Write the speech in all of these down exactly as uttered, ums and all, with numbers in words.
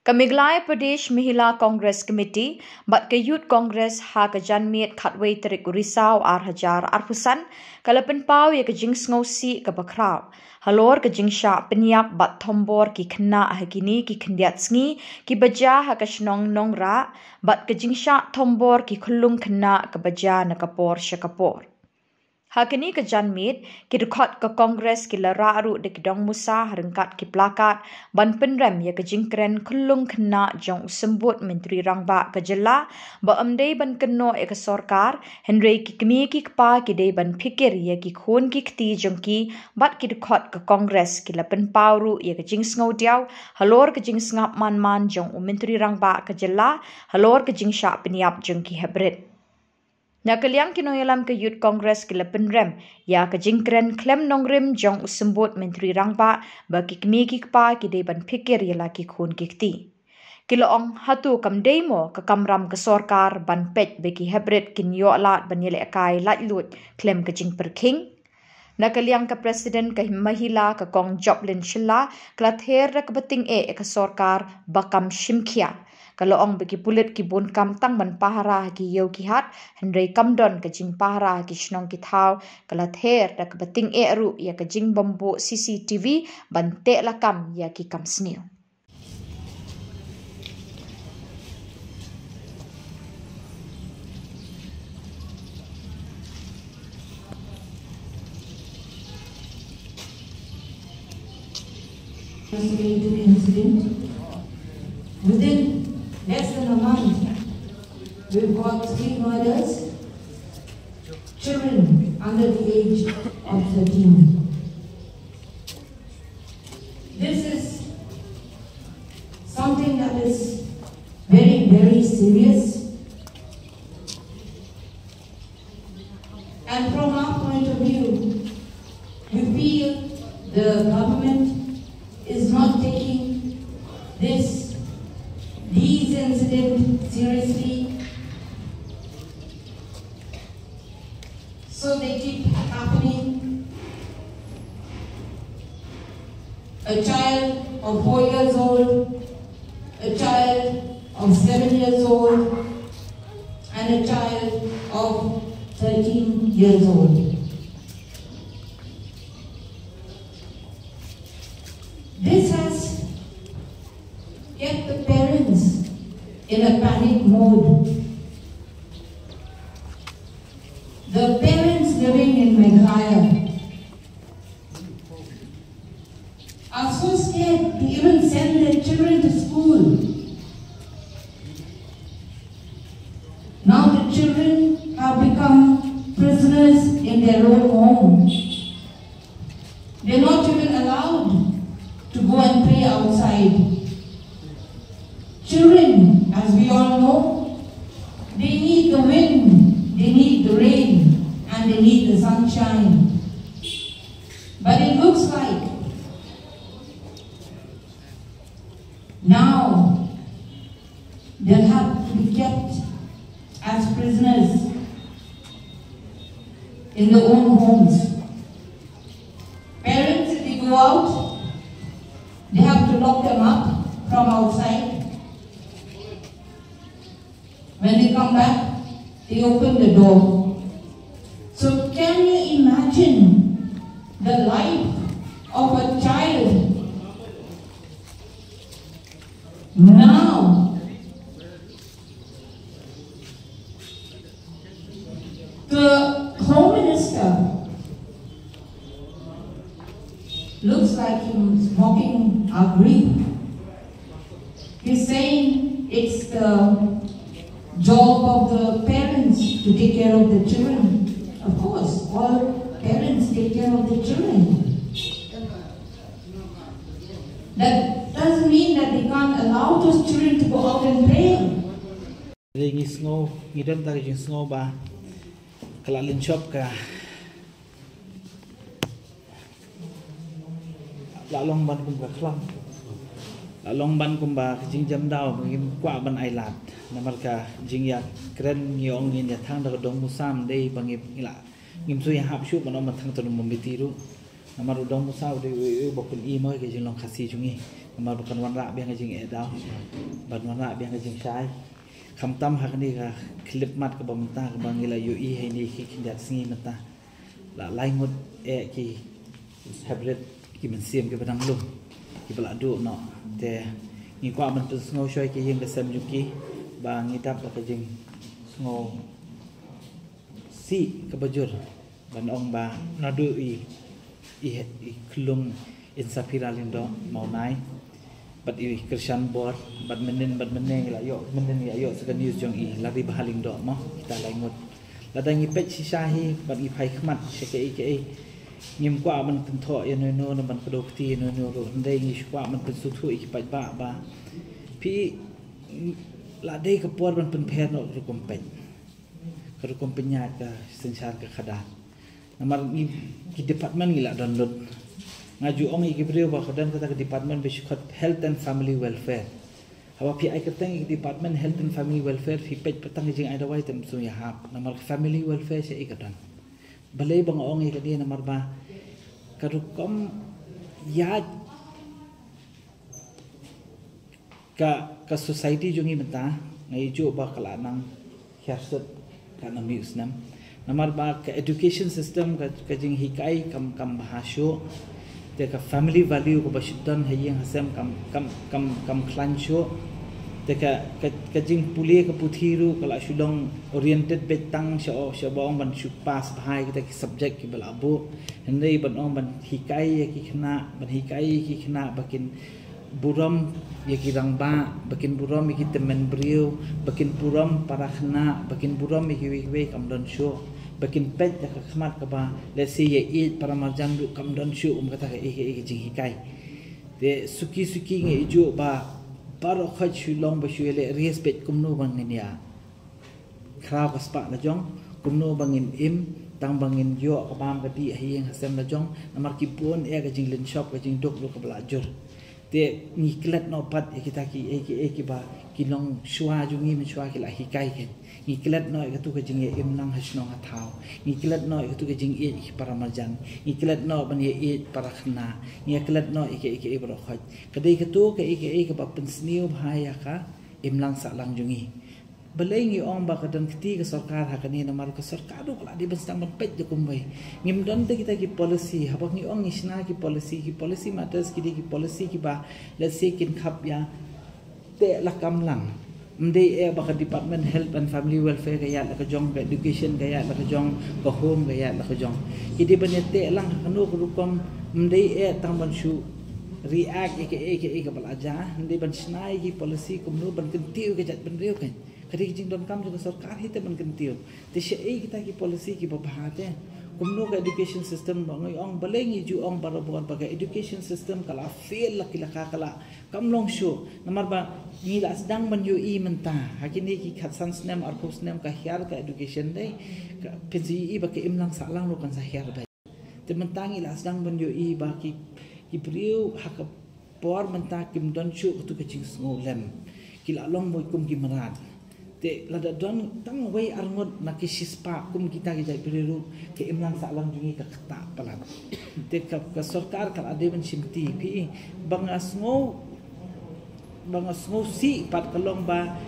Ka Meghalaya Pradesh Mahila Congress Committee bad ka Youth Congress ha ka janmiet khatwei tarik u Risaw ar hajar arphew san ka la pynpaw ïa ka jingsngewsih kaba khraw halor ka jingshah pynïap bad thombor ki khynnah ha kine ki khyndiat sngi kiba jia ha ka shnong Nongrah bad ka jingshah thombor ki khyllung khynnah kaba jia na ka por sha ka por. Ha kane ka janmiet, ki dkhot ka Congress ki la rah ruh da ki dong musa ha ryngkat ki plakat ban pynrem ïa ka jingkren khyllung khynnah jong u Symbud Myntri Rangbah ka jylla ba ym dei ban kynnoh ïa ka sorkar, hynrei ki kmie ki kpa ki dei ban phikir ïa ki khun ki kti jong ki bad ki dkhot ka Congress ki la pynpaw ruh ïa ka jingsngewdiaw halor ka jingsngap man man jong u Myntri Rangbah ka jylla halor ka jingshah pynïap jong ki heprit. Na ka liang ki nongïalam ka Youth Congress ki la pynrem ïa ka jingkren khlem nongrim jong u Symbud Myntri Rangbah ba ki kmie ki kpa ki dei ban phikir ïa la ki khun ki kti. Ki la ong hato kam dei mo ka kamram ka sorkar ban peit ba ki heprit kin ïoh lad ban ïalehkai laitluid khlem ka jingpyrkhing. Na ka liang ka President ka Mahila ka Kong Joplin Shylla ka la ther da kaba tyngeh ïa ka sorkar ba kam shim khia. Ka la ong ba ki pulit ki bun kam tang ban pahara ha ki ïew ki hat, hynrei kam don ka jingpahara ha ki shnong ki thaw. Ka la ther da kaba tyngeh ruh ïa ka jingbym buh C C T V ban teh lakam ïa ki kam sniew. Listening to the incident. Within less than a month, we've got three murders, children under the age of thirteen. This is something that is very, very serious. And from our point of view, we feel the government is not taking this, these incidents seriously. So they keep happening. A child of four years old, a child of seven years old, and a child of thirteen years old. This has kept the parents in a panic mode. The parents living in Meghalaya are so scared to even send their children to school. Now the children have become prisoners in their own home. They're not even allowed to go and play outside. Children, as we all know, they need the wind, they need the rain, and they need the sunshine. But it looks like now they'll have to be kept as prisoners in their own homes. Parents, if they go out, they have to lock them up from outside. When they come back, they open the door. So can you imagine the life of a child now? The Home Minister looks like he's mocking our grief. He's saying it's the job of the parents to take care of the children. Of course, all parents take care of the children. That doesn't mean that they can't allow those children to go out and play. Ngi sngew, ngi don ka jingsngew ba ka la lynshop ka la long ban kum ka khlam. La long ban kum ba ka jingjam daw ba ngim kwah ban ai lad. Namar ka jingïakren ngi ong ngin ïa thang da ka dong musam dei ba ngim la, ngim shu ïa hap shuh ban ong ban thang to na mombiti ruh. Namar u dang musa u dei u u ba pun i mo ka jinglong Khasi jong ngi. Namar ba kan wanrah biang ka jingeh daw. Ban wanrah biang ka jingshai. Khamtam ha kane ka khyllipmat kaba mynta kaba ngi la ïohi ha kine ki khyndiat sngi mynta. La lai ngut eh ki hapdeng ki mynsiem kiba dang lum kiba la duh noh. Te ngi kwah ban pynsngew shwa ïa ki ïing ka sem jong ki ba ngi dap da ka jingsngewsih kaba jur. Ban ong ba naduh i, i, i khlung Insaphira Lyngdoh Mawnai. Bad i Krishan Bor, bad mynnin, bad mynnin la ïoh, mynnin la ïoh sa ka news jong i Laribgha Lyngdoh mo, kita lai ngut. Lada ngi peit shisha hi, bad ngi phai khmat sha kaei kaei. Ngim kwah ban kynthoh ïa no no, ban kdew kti ïa no no ruh. Hynrei ngi kwah ban pynsngewthuh ïa ki paidbah ba phi la dei ka por ban pynpher noh rukom peit. Ka rukom pynïaid ka synshar ka khadar. Namar ngi ki department ngi la don lut. Nga ju ong ïa ki briew ba ka don kata ka department ba shu khot Health and Family Welfare. Haba phi ai kyrteng ïa ki department Health and Family Welfare phi peit pat tang ka jingai dawai te ym sngewhap. Namar ka family welfare shaei ka don. Balei ba nga ong ïa kane namar ba ka rukom ïaid ka, ka society jong ngi mynta nga ïohi ba ka la nang hiar sut ka nang mih u snem. Namar ba ka education system ka, ka jinghikai kam, kam bha shuh. Te ka family value kaba shu don ha ïing ha sem kam, kam, kam, kam khlaiñ shuh. Te ka, ka, ka jingpule ka puthi ruh ka la shu long oriented beit tang sha, sha ba ong ban shu pass bha ïa kita ki subject kiba la buh. Hynrei ban ong ban hikai ïa ki khynnah, ban hikai ïa ki khynnah ba kin burom ïa ki rangbah, ba kin burom ïa ki tymmen briew, ba kin burom para khynnah, ba kin burom ïa kiwei kiwei kam don shuh, ba kin peit da ka khmat kaba, let's say, ïaieit para marjan ruh kam don shuh, kum kata kaei kaei ka jinghikai. Te suki suki nga ïohi ba baroh khoit shu long ba shu ïaleh riewspah kumno ba ngin ïa khraw ka spah la jong, kumno ba ngin im, tang ba ngin ïoh ka bam ka dih ha ïing ha sem la jong, namar ki bun eh ka jinglynshop ka jingduk ruh kaba la jur. Te ngi klet noh pat ïa kita kiei kiei kiba ki longshuwa jong ngi mynshuwa ki la hikai kein. Ngi klet noh ïa katu ka jingïaimlang ha shnong ha thaw. Ngi klet noh ïa katu ka jingïeit ïa ki para marjan. Ngi klet noh ban ïaieit para khynnah. Ngi klet noh ïa kiei kiei baroh khoit. Ka dei katu kaei kaei kaba pynsniew bha ïa ka imlang sahlang jong ngi. Balei ngi ong ba ka don kti ka sorkar ha kane, namar ka sorkar ruh ka la dei ban sdang ban peit da kumwei. Ngim don te kita ki policy, haba ngi ong ngi shna ki policy, ki policy matters ki dei ki policy kiba, let's say, kin khap ïa teh la kam lang. Ym dei eh ba ka Department Health and Family Welfare ka ïaid la ka jong, ka Education ka ïaid la ka jong, ka Home ka ïaid la ka jong. Ki dei ban ïateh lang ha kano ka rukom, ym dei eh tang ban shu react ïa kaei kaei kaba la jia, ym dei ban shna ïa ki policy kumno ban kyntiew ïa ka jaitbynriew kein. Ka dei ka jingdonkam jong ka sorkar hi te ban kyntiew. Te shaei kita ki policy kiba bha te. Kumno ka education system ba ngi ong, balei ngi ju ong barabor ba ka education system ka la fail la ki laka, ka la kam long shuh. Namar ba ngi la sdang ban ïohi mynta ha kine ki khatsan snem, arphew snem ka hiar ka education dei. Ka, phin sa ïohi ba ka imlang sahlang ruh kan sa hiar beit. Te mynta ngi la sdang ban ïohi ba ki, ki briew ha ka por mynta kim don shuh katu ka jingsngewlem. Ki la long beit kum ki mrad. Te lada don tang wei ar ngut na ki shispah kum kita ki jaitbynriew ruh, ka imlang sahlang jong ngi ka ktah palat. Te ka, ka sorkar ka la dei ban shimti, phi i, ba nga sngew ba nga sngewsih pat ka long ba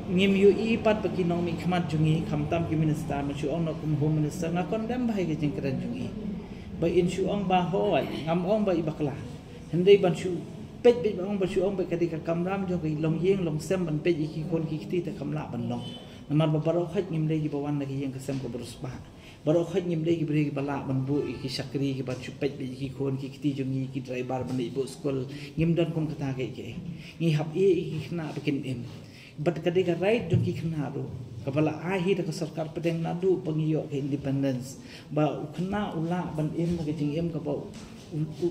ngim ïohi pat ba ki nongmihkhmat jong ngi, khamtam ki minister, ma shu ong noh kum Home Minister, nga condemn bha ïa ka jingkren jong i. Ba in shu ong ba hooid, ngam ong ba i bakla. Hynrei ban shu peit beit, ba ong, ba shu ong beit ka dei ka kamram jong ka longïing longsem ban peit ïa ki khun ki kti, te kam lah ban long. Namar ba baroh khoit ngim dei kiba wan na ka ïing ka sem kaba riewspah. Baroh khoit ngim dei ki briew kiba lah ban buh ïa ki shakri, kiban shu peit beit ïa ki khun ki kti jong ngi, ki driver ban leit buh skul. Ngim don kum kata kaei kaei. Ngi hap ïa ki khynnah ba kin im. Bad ka dei ka right jong ki khynnah ruh, kaba la ai hi da ka sorkar pdeng naduh ba ngi ïoh ka independence, ba u khynnah u lah ban im ka jingim kaba u, u, u,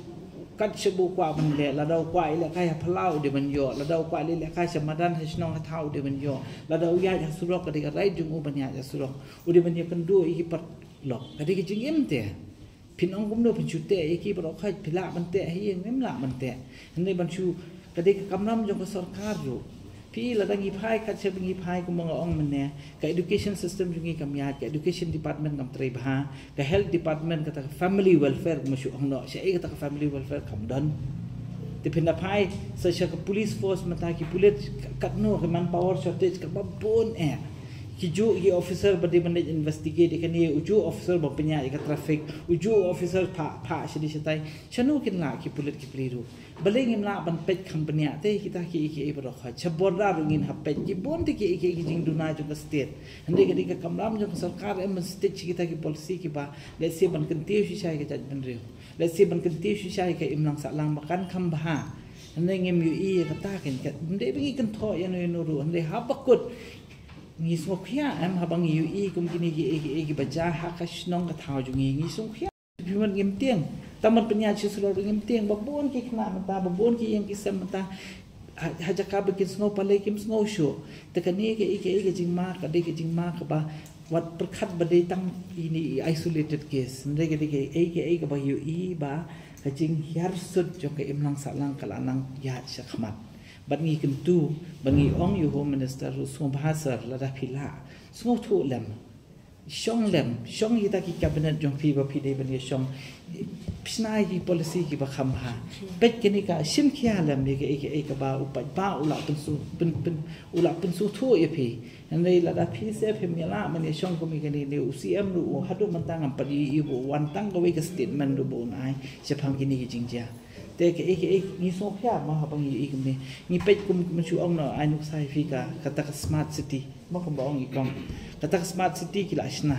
kat shaba u kwah ban leh. Lada u kwah ïalehkai ha phyllaw u dei ban ïoh, lada u kwah ïalehkai sha madan ha shnong ha thaw u dei ban ïoh, lada u ïaid ha surok ka dei ka right jong u ban ïaid ha surok. U dei ban ïakynduh ïa ki paralok. Ka dei ka jingim te. Phin ong kumno, phin shu teh ïa ki baroh khoit? Phi lah ban teh hi, ngim lah ban teh. Hynrei ban shu, ka dei ka kamram jong ka sorkar ruh. Phi lada ngi phai kat sha ngi phai kumba nga ong mynne, ka education system jong ngi kam ïaid, ka education department kam trei bha, ka health department kata ka family welfare kumba shu ong noh, sha ei kata ka family welfare kam don. Te phin da phai sa sha ka police force mynta ki pulit katno ka manpower shortage kaba bun eh. Ki ju ki officer ba dei ban investigate ïa kane, u ju officer ba pynïaid ïa ka traffic, u ju officer pha pha shadei shatai. Shano kin lah ki pulit ki pli ruh. Balei ngim lah ban peit kham bniah te kita ki ei ki ei baroh khoit. Sha border ruh ngin hap peit ki bun te ki ei ki ei ki jingduna jong ka state. Hynrei ka dei ka kamram jong ka sorkar em ban state sha kita ki policy kiba lehse ban kyntiew shisha ïa ka jaitbynriew. Lehse ban kyntiew shisha ïa ka imlang sahlang ba kan kham bha. Hynrei ngim ïohi ïa kata kan ka hynrei ba ngi kynthoh ïano ïano ruh hynrei haba kut ngi sngewkhia em haba ngi ïohi kum kine ki ei ki ei kiba jia ha ka shnong ka thaw jong ngi ngi sngewkhia. Phi mut ngim tieng. Tang ban pynïaid sha Shillong ruh ngim tieng. Ba bun ki khynnah mynta, ba bun ki ïing ki sem mynta. Ha, ha jaka ba kin sngew pale kim sngew shuh. Te kane kaei kaei ka jingma, ka dei ka jingma kaba wat pyrkhat ba dei tang ine i isolated case. Hynrei ka dei kaei kaei kaba ïohi ba ka jinghiar sut jong ka imlang sahlang ka la nang ïaid sha khmat. Bad ngi kyntu, bad ngi ong ïa u Home Minister ruh sngewbha sir lada phi lah. Sngewthuh lem. Shong lem, shong ïa kita ki cabinet jong phi ba phi dei ban ïa shong. Pynshna ïa ki policy kiba kham bha. Peit kane ka shim khia lem ïa kaei kaei kaba u paidbah u la pynsu pyn pyn u la pynsngewthuh ïa phi. Hynrei lada phi se phim ïa lah ban ïa shong kum ïa kane ne u C M ruh u haduh mynta ngam pat ïohi ba u wan tang kawei ka statement ruh ba un ai shaphang kine ki jingjia. Te kaei kaei ngi sngewkhia ma haba ngi ïohi kumne. Ngi peit kum kumba shu ong noh ai nuksa ïa phi ka kata ka smart city. Ma kumba ong i kong. Kata ka smart city ki la shna.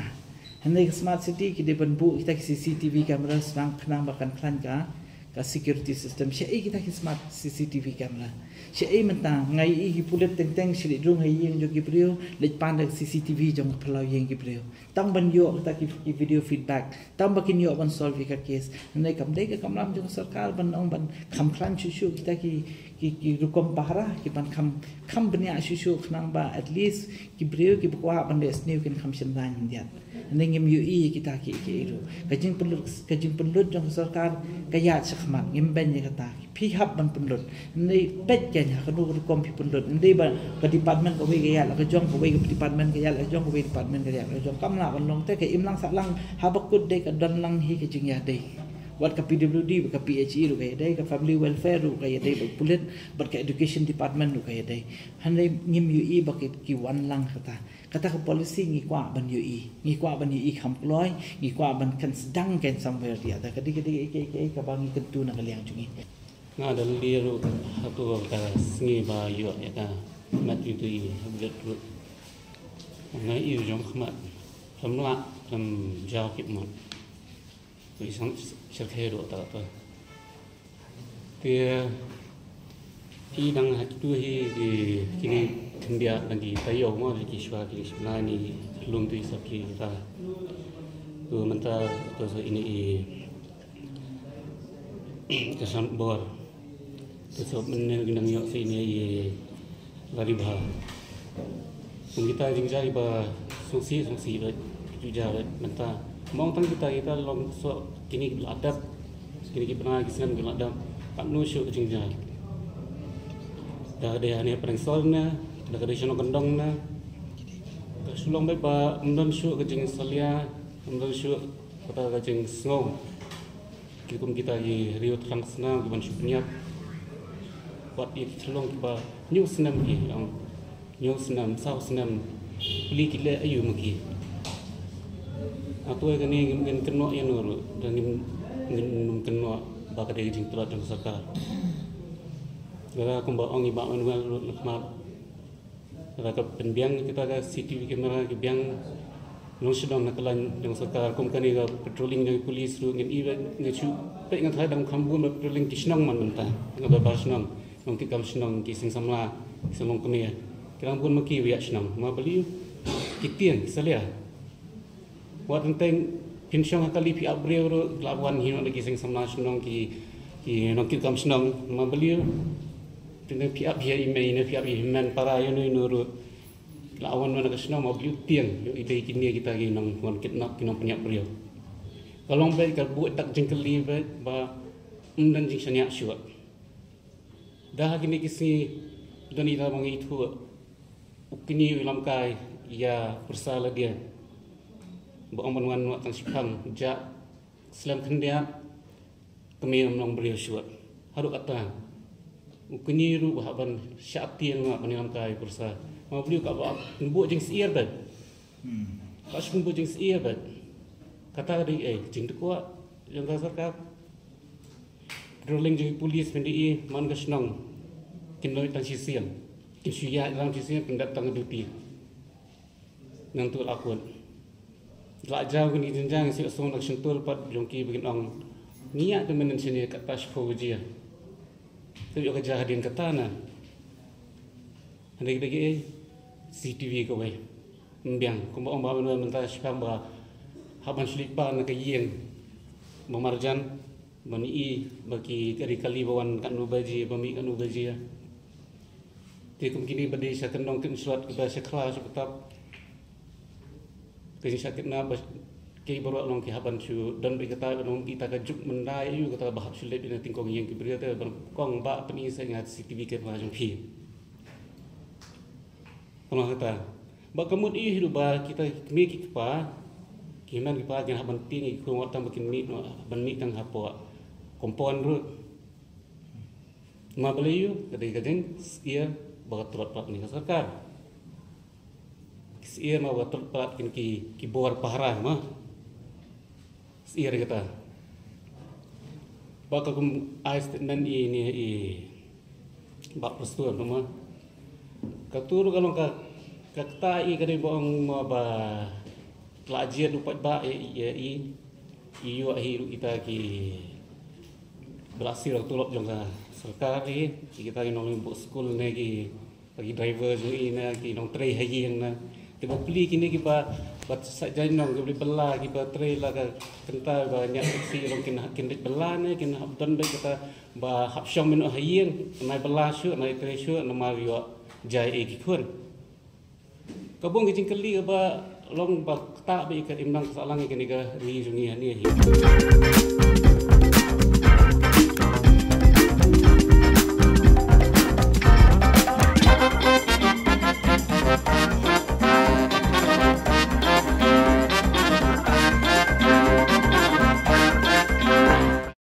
Hynrei ka smart city ki dei ban buh kita ki C C T V camera sdang khnang ba kan khlaiñ ka ka security system. Shaei kita ki smart C C T V camera. Shaei mynta nga ïohi ki pulit teng teng shu leit rung ha ïing jong ki briew, leit pan da ka C C T V jong ka phyllaw ïing ki briew. Tang ban ïoh kita ki, ki video feedback. Tang ba kin ïoh ban solve ïa ka case. Hynrei kam dei ka kamram jong ka sorkar ban ong ban kham khlaiñ shuh shuh kita ki, ki, ki rukom pahara, ki ban kham, kham bniah shuh shuh khnang ba at least ki briew kiba kwah ban leh sniew kin kham shynrang khyndiat. Hynrei ngim ïohi ïa kita ki, ki ruh. Ka jingpynlut, ka jingpynlut jong ka sorkar ka ïaid sha khmat, ngim beiñ ïa kata. Phi hap ban pynlut. Hynrei peit kein ha kano ka rukom phi pynlut. Hynrei ba ka department kawei ka ïaid la ka jong, kawei ka department ka ïaid la ka jong, kawei department ka ïaid la ka jong. Kam lah ban long te ka imlang sahlang haba kut dei ka don lang hi ka jingïadei. Wat ka P W D bad ka P H E ruh ka ïadei, ka family welfare ruh ka ïadei bad pulit, bad ka education department ruh ka ïadei. Hynrei ngim ïohi ba ki, ki wan lang kata. Kata ka policy ngi kwah ban ïohi. Ngi kwah ban ïohi kham kloi, ngi kwah ban kan sdang kan somewhere ïa ta. Ka dei, ka dei, ka, ka, ka, kaba ngi kyntu na ka liang jong ngi. Nga da lei ruh hato ka sngi ba ïoh ïa ka mat ïa tu i ha blet ruh. Nga i jong khmat. Lam lah, lam jaw kit mot. Wi sang syrkhei ruh ta ta. Te i dang ha tu hi ki kini khyndiat dang ki taïew mo ki shwa ki shna ni lum tu i sap ki ta. Tu mynta tu sa ini i Ka san bor. Te sop mynne ngi nang ïoh sa ine i lari bha. Kum kita jingjia ba sngewsih sngewsih ba ju ja ba mynta. Mong tang kita kita long so kini ki la dep. Kini ki bnai ki snem ki la dep. Pat nu shu ka jingjia. Da ka dei ane pyrshang sol ne, da ka dei shnong kyndong ne. Ka shu long ba ba ym don shu ka jingsalia, ym don shu kata ka jingsngew. Ki kum kita ki riew thrang sna ki ban shu pynïap. Wat ïa ki thlong kiba hynñiew snem ki, ong hynñiew snem, saw snem, pli ki leh aïu ma ki. Hato ïa kane ngim, ngin kynnoh ïano ruh, da ngim, ngin, ngim kynnoh ba ka dei ka jingtlot jong ka sorkar. Lada kumba ong i Bah Manuel ruh na khmat. Lada ka pynbiang kita ka C C T V camera ka biang nongshnong na ka lain jong sorkar kum kane ka patrolling jong ki police ruh ngin i ba ngin shu peit ngan thai dang kham bun ba patrolling ki shnong man mynta. Nga ba bar shnong, nongkitkam shnong, ki seng samla, ki seng longkmie. Ki dang bun ma ki ba ïaid shnong. Ma balei ki tieng, ki salia. Wat teng teng phin shong ha kali phi ap briew ruh, la wan hi noh da ki seng samla shnong ki, ki nongkitkam shnong, ma balei. Teng teng phi ap ïa i mei ne phi ap ïa i hynmen para ïano ïano ruh. La wan noh na ka shnong ma balei tieng, ïoh i dei kine kita ki nongwan kidnap ki nongpynïap briew. Ka long beit ka buh dak jingkylli beit ba ym don jingshaniah shuh. Da ha kine ki sngi Don ita ba ngi ithuh u kñi u lamkai ïa pyrsa lade ba ong ban wan noh tang shipang, jah slem khyndiat, kmie ym long briew shuh. Haduh katta u kñi ruh ba hap ban shah tieng noh ban ïalamkai pyrsa. Ma briew ka ba nbu jingsyier bad ka shim bu jingsyier bad kata ka dei ei jingdukwa jong ka sorkar. Patrolling jong ki pulis pyndiah man ka shnong kin loi tang shisien, kin shu ïaid lam shisien, kin dep tang duty. Nang tu la kut la jaw kini jenjang si song nak sentul pat jong ki bikin ong niat de menen sini kat pas ko jia. Tu yo ka jah din kata na. Hande kita ki C C T V kawei. Mbiang kumba ong ba men mentah shipang ba haban slipa na ka ïing ba marjan. Ba ngi i ba ki kari kali ba wan katno baje, ba mih katno baje. Te kum kini ba dei sha kyndong kynshuwa kiba sha khla sha btap. Ki sha kitna ba ki baroh long ki haban shu don ba kata ba long kita ka juk mynda ïa u kata ba hap shu leit ïa na tyngkong ïing ki briew te ban kong ba pyni sa nga C C T V camera jong phi. Kano kata ba ka mut ïa hi ruh ba kita kmie ki kpa ki hynmen ki kpa kin hap ban tieng ïa ki khun wat tang ba kin mih noh ban mih tang hapoh compound ruh. Ma balei ïa ka dei ka jingsyier ba ka tlot palat na ka sorkar. Ki syier ma ba ka tlot palat kin ki ki bor pahara ma. Syier kata. Ba ka kum ai statement i ni i Bah Prestone ma. Ka tur ka long ka ka kata i ka dei ba ong ma ba tla jied u paidbah i i i i yu hi ruh kita ki ba la sir tulop jong ka sorkar i kita ki nongbuh skul ne ki Ba ki driver jong i na ki nongtrei ha ïing na. Te ba pli kine kiba ba sa jai nong kiba leit bylla kiba trei la ka kynta ba ñiah taxi long kin kin leit bylla ne kin hap don beit kata ba hap shong mynno ha ïing nai bylla shuh nai trei shuh namar ïoh jai e ki khun. Ka bun ki jingkylli ba long ba kata ba i ka imlang ka sahlang i kane ka ri jong i ha ne hi.